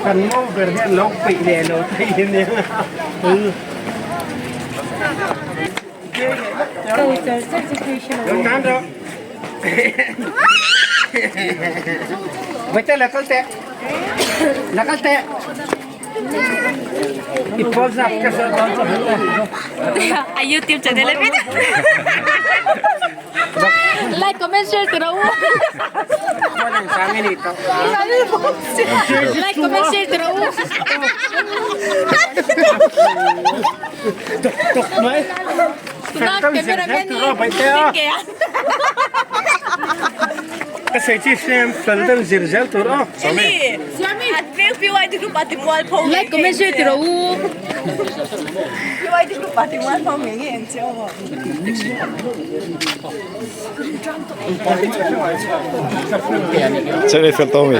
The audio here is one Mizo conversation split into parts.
Kan mo ber hian lo peih leh lo thei ania. A YouTube channel a Like, comment, share tira u. Like, comment, share tira u. Tuna cameraman hi ke a. Ka sei chi sem fel deuh zir zel tur aw. Like, comment, share tira u. Chennai fel to mi.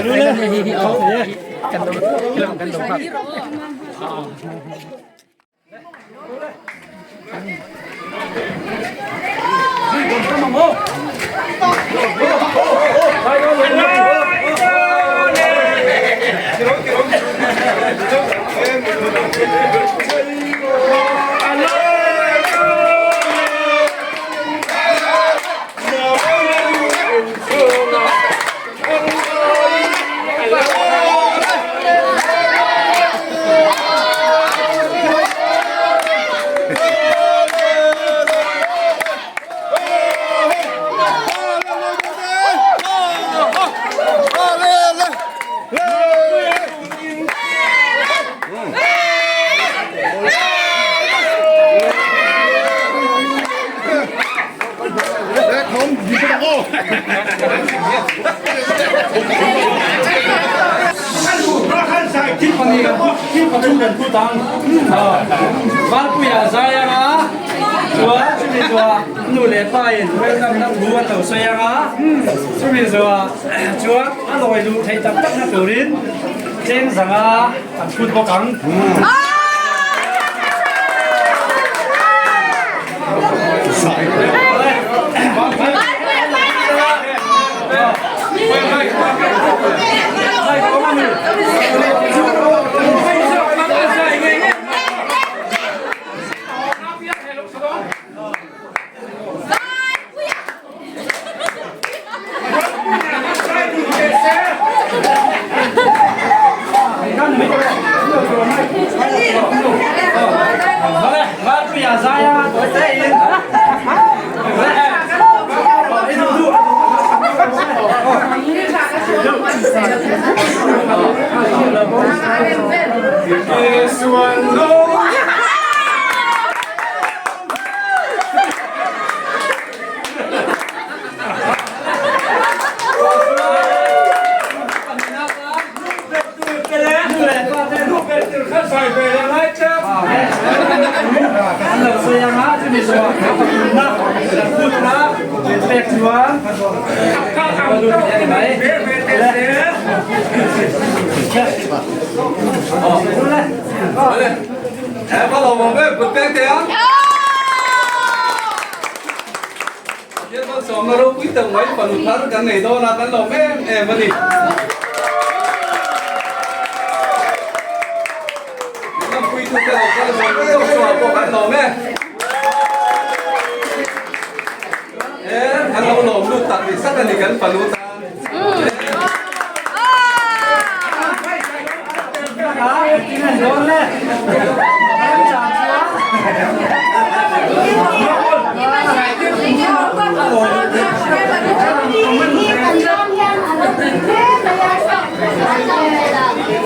Valpuia zai anga chuan chumi zawhah nu leh pa in welcome na thu an lo sawi anga chumi zawhah chuan a lawi luh theih tak tak na turin cheng zanga an phut bawk ang.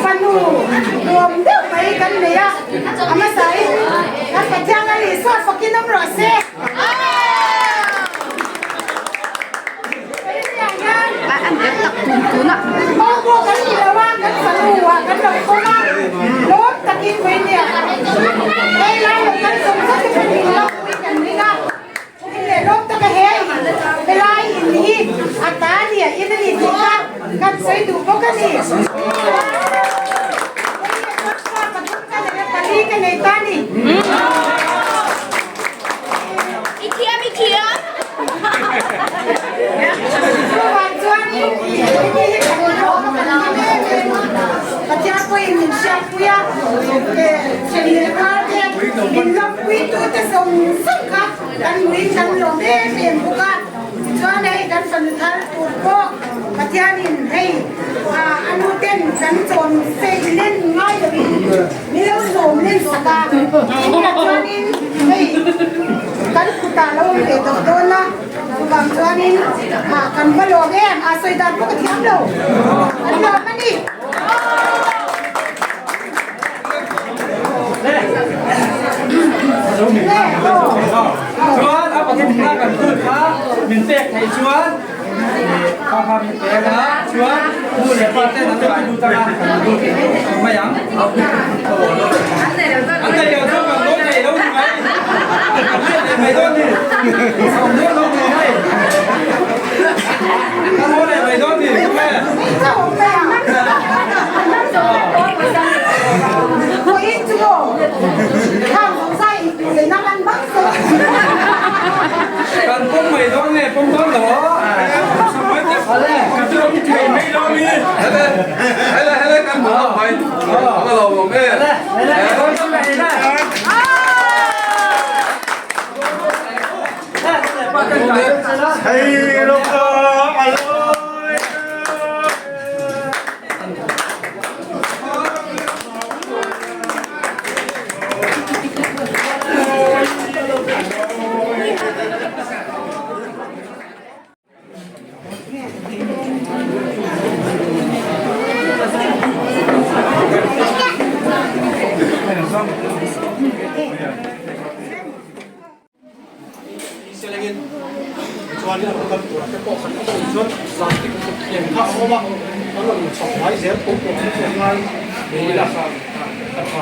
Fanu nuam deuh mai kan nei a, a hmasain kan Pathian a Isua fakin awm rawh se. Mawngkaw kan ni lo a, kan fanu ah kan lo pawm a, lawm takin mai nia. Hei lai lo kan zawng zawng te pawh min lo pui kan ring a, thil leh lawm taka. lawmpui a, then leh kar te min lawmpui tute zawng zawng kha kan hmuin kan lawm em em bawk a. Tichuan hei kan fanu thar tur pawh Pathianin hei a nu ten kan chawm fei len ngai lovin min lo sawm len sak a, tunah chuanin hei kan kutah lo awm ve tawh dawn a. Chuvang chuanin kan va lawm em? A sawi dan pawh ka thiam lo. Kan lawm a ni. Chuan a pathumna kan phut kha min pek theih chuan kha kha min pek a, chuan nu leh pa ten an kai lut anga kan lut mai ang. An nei lo chuan kan dawn nei lo ni mai. Kan let leh mai dawn ni. Kan dawn lo ni mai. Kan haw leh mai dawn ni. Kan pawm mai dawn nge pawm dawn lo? Selengin chuan a kal tur te pawh kan awm chuan zan tik eng kha a awm a, an rawn chhawk ngai zel tho pawh chu chuan ngai ila a tha.